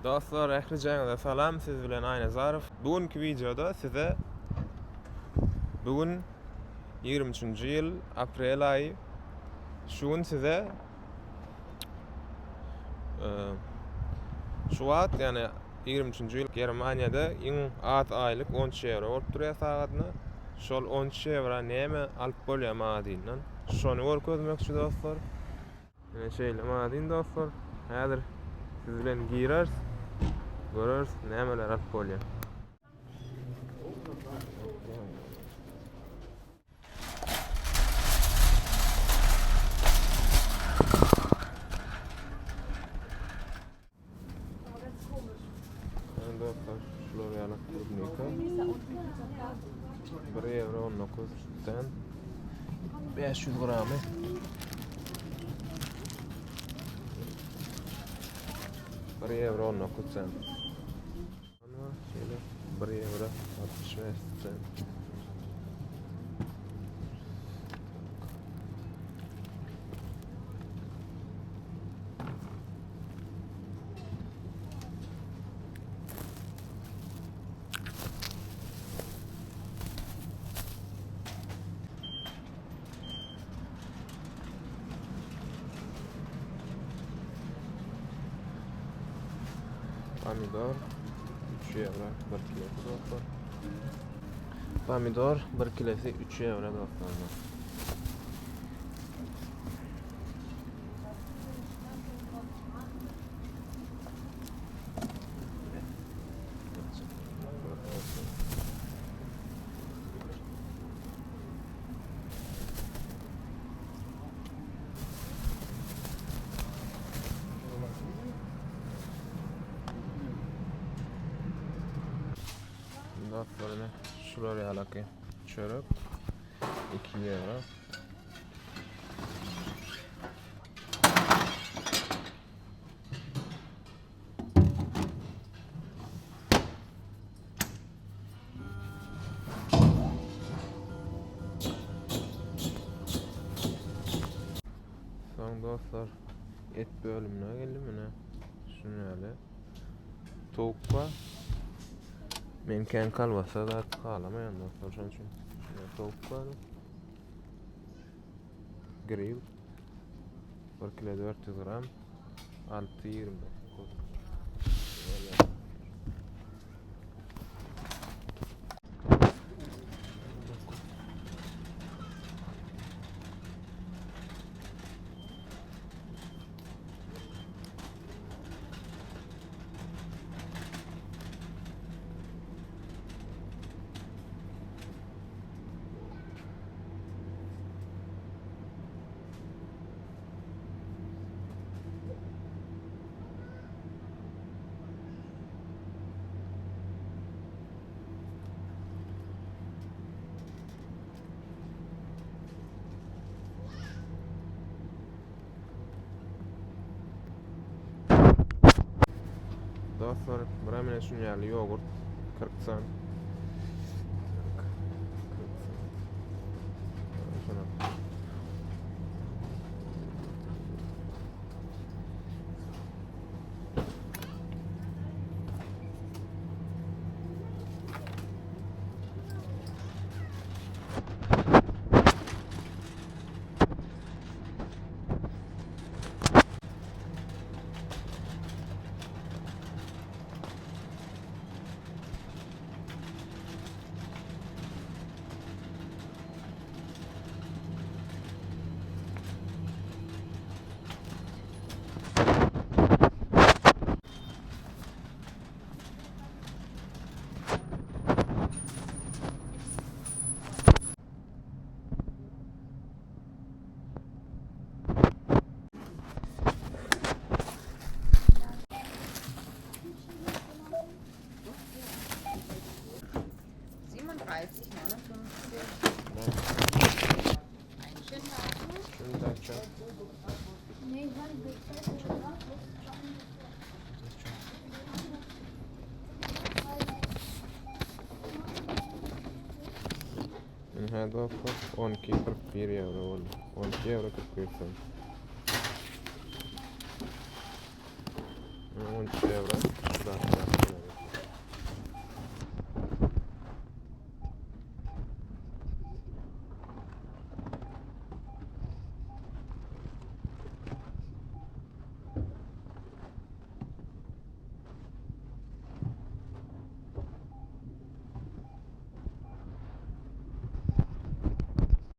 Dostlar ählijaňyza salam siz bilen Aýnazarow. Bu günki wideoda size bu gün 23-nji ýyl aprel aýy şu gün size şu wagt ýagny 23-nji ýyl Germaniýada iň az aýlyk 13 ýewro bolup durýar sagadyna. Şol 13 ýewro näme alyp bolýar magazindan? Şony görkezmekçi dostlar. Ine şeýle magazin dostlar. Häzir siz bilen gireris. Göreris nämeler alyp bolýar. Ine dostlar şular ýaly klubnika. 1 ýewro 19 sent. 500 gramy. Bir ýewro 19 sent. Şeýle 1 ýewro 65 sent. Pomidor 3 ýewro 1 kilosu dostlar. Pomidor 1 kilesi 3 ýewro dostlar. Dostlar şular ýalaky çörek 2 ýewro. Soň dostlar et bölümine geldim ine. Şuny ýaly. Towuk bar. Men kän kalbasa zat halamaýan dostlar şonuň üçin. Şuna towuk bar. Grill. 1 kilo 400 gram. 6.29. Dostlar, bura mene şun ýaly ýogurt 40 sent. 40 sent. Şuna. Ynha dostlar 12.41 ýewro boldy. 12 ýewro 41 sent. 13 ýewro.